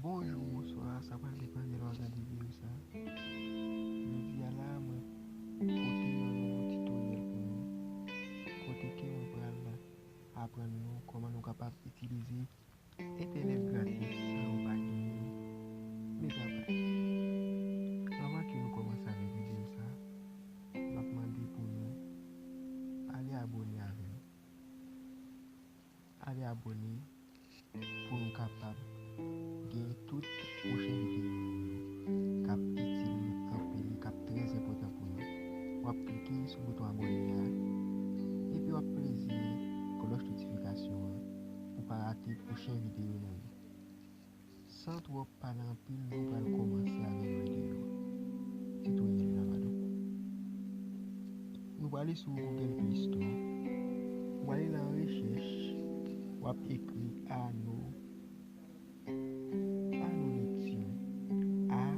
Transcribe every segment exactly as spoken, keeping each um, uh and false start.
Bonjou, bonswa, sa pral depann de lè w ap gade videyo sa. Jodi a la, mwen pote yon nouvo titoryèl pou nou, kote ke mwen pral aprann nou kòman nou kapab itilize entènèt gratis san nou pa genyen megabyte. Anvan ke nou kòmanse avèk videyo sa, m ap mande pou nou ale abòne avè m. Ale abòne pou nou kapab gen tout pwochen videyo nou yo k ap itil anpil, k ap trè enpòtan pou nou. W ap klike sou bouton abòne a, epi w ap peze klòch notifikasyon an pou pa rate pwochen videyo nou yo. San twòp pale anpil, nou pral kòmanse avèk videyo titoryèl la, madanm. Nou prale sou Google Play Store. Ou prale nan rechèch, w ap ekri Ano, Ano Neptune. A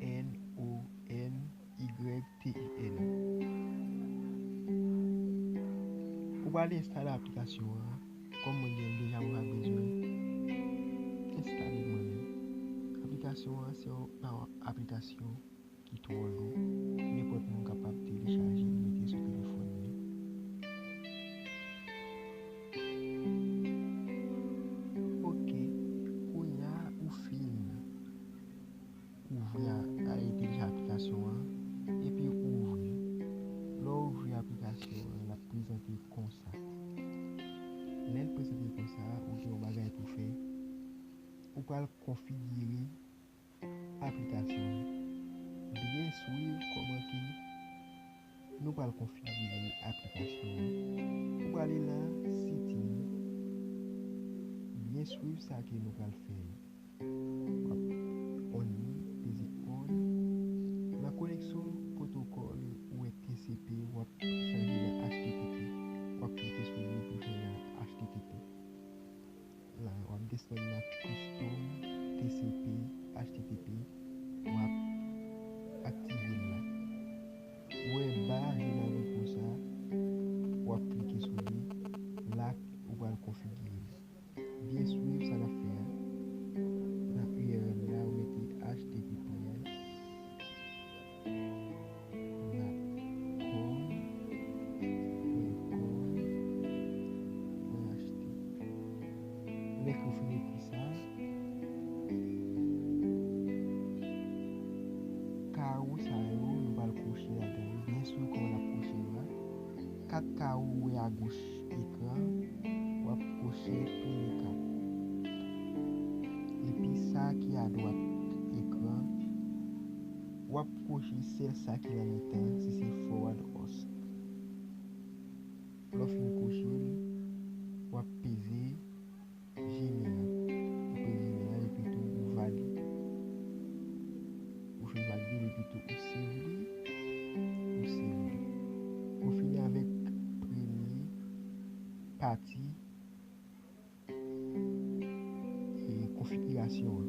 N O N Y T U N. Ou prale enstale aplikasyon an. Kòm mwen gen l deja, mwen pa bezwen enstale l mwen menm. Aplikasyon an se yon pa yon aplikasyon ki twò lou. Nenpòt moun kapab telechaje l, mete sou telefòn li. Oke, kounye a ou fin ouvri a, a, e telechaje aplikasyon an, epi ou ouvri l. Lè w ouvri aplikasyon an, l ap prezante konsa. Lè l prezante konsa, ou gen yon bagay pou fè. Ou pral konfigire aplikasyon an. Byen swiv kòman ke nou pral konfigire aplikasyon an. Ou prale nan setting. Byen swiv sa ke nou pral fè yo. W ap on li, peze on. Nan koneksyon pwotokòl, ou wè T C P, w ap chanje nan H T T P. W ap klike sou li pou chanje nan H T T P. La, w ap desann nan Custom T C P H T T P, w ap aktive l la. Ou wè ba jènal konsa, w ap klike sou li. La, ou pral konfigire l. Byen swiv sa n ap fè a. Nan U R L la, ou mete H T T P S. Nat com, nat com, mwen achte. Lè ke w fin ekri sa, kawo sa yo, nou pral kwoche ladan yo. Byen swiv kòman n ap kwoche yo a. Kat kawo ou wè agoch ekran, w ap kwoche toulekat. Epi sa ki adwat ekran, w ap kwoche sèl sa ki nan mitan, si se forward or skip. Lè w fin kwoche l, w ap peze jeme a. Ou peze jeme a, epi tou ou valide. Ou fin valide l, epi tou ou save li. Ou save li. Ou fini avèk premye pati e konfigirasyon an.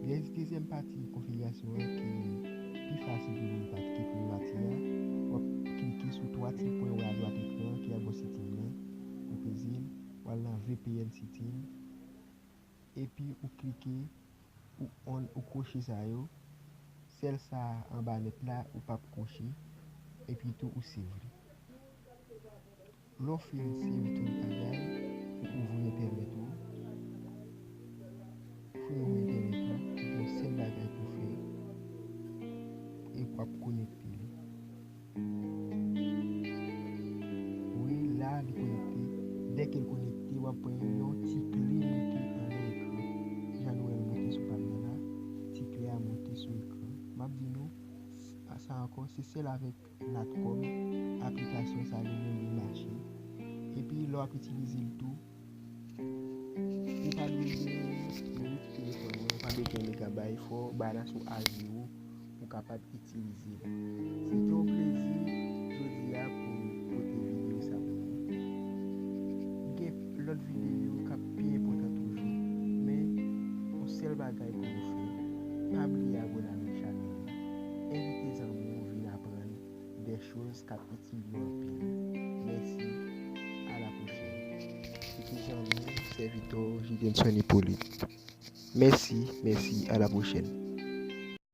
Gen dezyèm pati konfigirasyon an ki pi fasil pou moun pati ke premye pati a. W ap klike sou twa ti pwen ou wè adwat ekran an ki abò setting nan. Ou peze l, w al nan V P N setting. Epi ou klike, ou on, ou kwoche sa yo. Sèl sa anba nèt la, ou p ap kwoche. Epi tou ou save li. Lè w fin save tout bagay, ou ouvri entènèt ou. Fin ouvri entènèt ou, ou gen yon sèl bagay pou fè. E w ap konekte li. Wi, la, li konekte. Dèke l konekte, w ap wè yon ti kle monte anlè ekran. Jan nou wè l monte sou pam nan la, ti kle a monte sou ekran. M ap di nou, sa ankò, se sèl avèk Natcom, aplikasyon sa li menm li mache. Epi lè w ap itilize l tou, ou pa dwe gen limit telefòn nan, ou pa dwe gen megabayt, fò w ba l sou a zewo pou w kapab itilize l. Se te yon plezi jodi a pou m pote videyo sa pou nou. Gen lòt videyo k ap pi enpòtan toujou, men yon sèl bagay pou nou fè, pa bliye abòne avèk chanèl la. Envite zanmi w vin aprann de choz k ap itil yo anpil. Mèsi, a la pwochèn. Se te zanmi w, sèvitè w, Jidenson Hyppolite. Mèsi, mèsi, a la pwochèn.